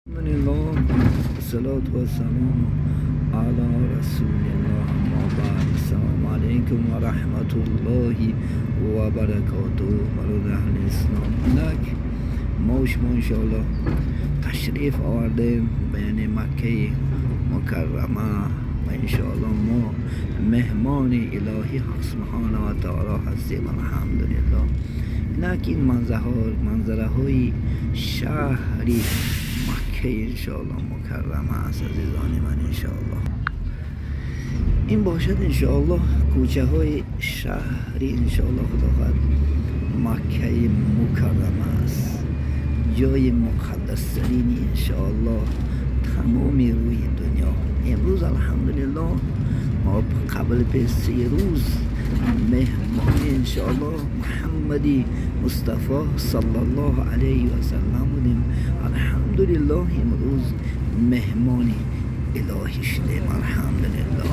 الحمد لله، الصلاة والسلام على رسول الله، اما بعد. السلام علیکم و رحمت الله و برکاته. برادر اهل اسلام، اینک ما و شما انشاءالله تشریف آوردیم به یعنی مکه مکرمه و انشاءالله ما مهمان الهی حق سبحانه و تعالی هستیم. الحمدلله. اینک این منظره های شهری مکه انشاءالله مکرمه است. عزیزان من، انشاءالله این باشد انشاءالله کوچه های شهری انشاءالله خدا خواهد مکه مکرمه است، جای مقدس ترین انشاءالله تمام روی دنیا. امروز الحمدلله ما قبل به 3 روز مهمان انشاءالله محمدی مصطفی صلی الله علیه و سلم بودیم. الحمدلله امروز مهمان الهی شدیم. الحمدلله.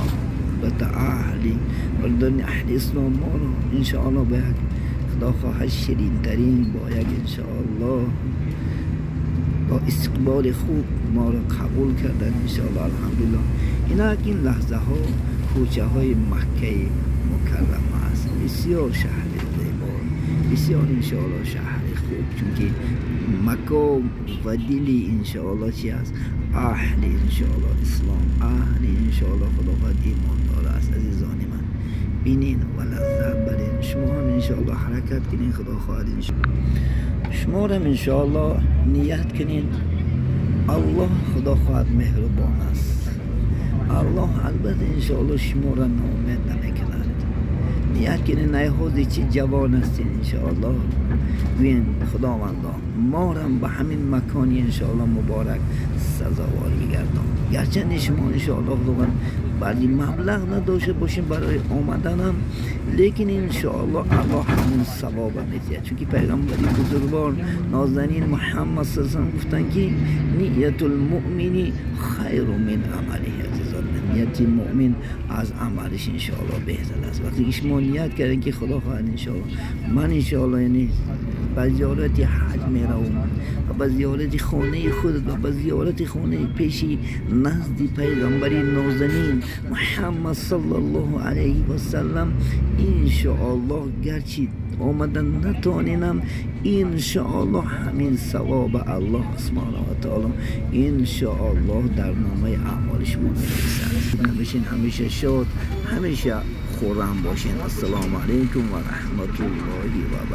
البته اهلی بردن اهل اسلام ما رو انشاءالله به یک خدا خواهد شیرین ترین با یک انشاءالله با استقبال خوب ما رو قبول کردن انشاءالله. الحمدلله. اینک این لحظه ها کوچه های مکه مکرمه است. بسیار شهر زیبا، بسیار انشاءالله شهر خوب، چونکه مکه و دلی انشاءالله چی است؟ اهل انشاءالله اسلام، اهل انشاءالله خدا خواهد ایمان داره است. عزیزان من، بینین و لذت برین. شما هم انشاءالله حرکت کنین، خدا خواهد انشاءالله شما هم انشاءالله نیت کنین. الله خدا خواهد مهربان است. الله البته انشاءالله شما را ناامید نمیکند. نیت کنین، نه حوزی چی جوان هستین، انشاءالله گوین خداوندا ما را به همین مکانی انشاءالله مبارک سزاوار بگردان. گرچه شما انشاءالله خداوند بعضی مبلغ نداشته باشین برای آمدنم، لیکن انشاءالله الله همون ثواب میده، چون که پیغمبری بزرگوار نازنین محمد صلی الله علیه و گفتن که نیت المؤمن خیر من عمله. عزیزان، نیت مؤمن از عملش انشاءالله بهتر است. وقتی که شما نیت کردین که خدا خواهد انشاءالله من انشاءالله یعنی به زیارت حج میروم و به زیارت خانه خودت و به زیارت خانه پیشی نزد پیغمبری نازنین محمد صلی الله علیه و سلم، انشاءالله گرچه آمدن نتانینم، انشاءالله همین ثواب الله سبحانه و تعالی انشاءالله در نامه اعمال شما می‌نویسد. همیشه همیشه شاد، همیشه خرم باشین. السلام علیکم و رحمت الله و برکاته.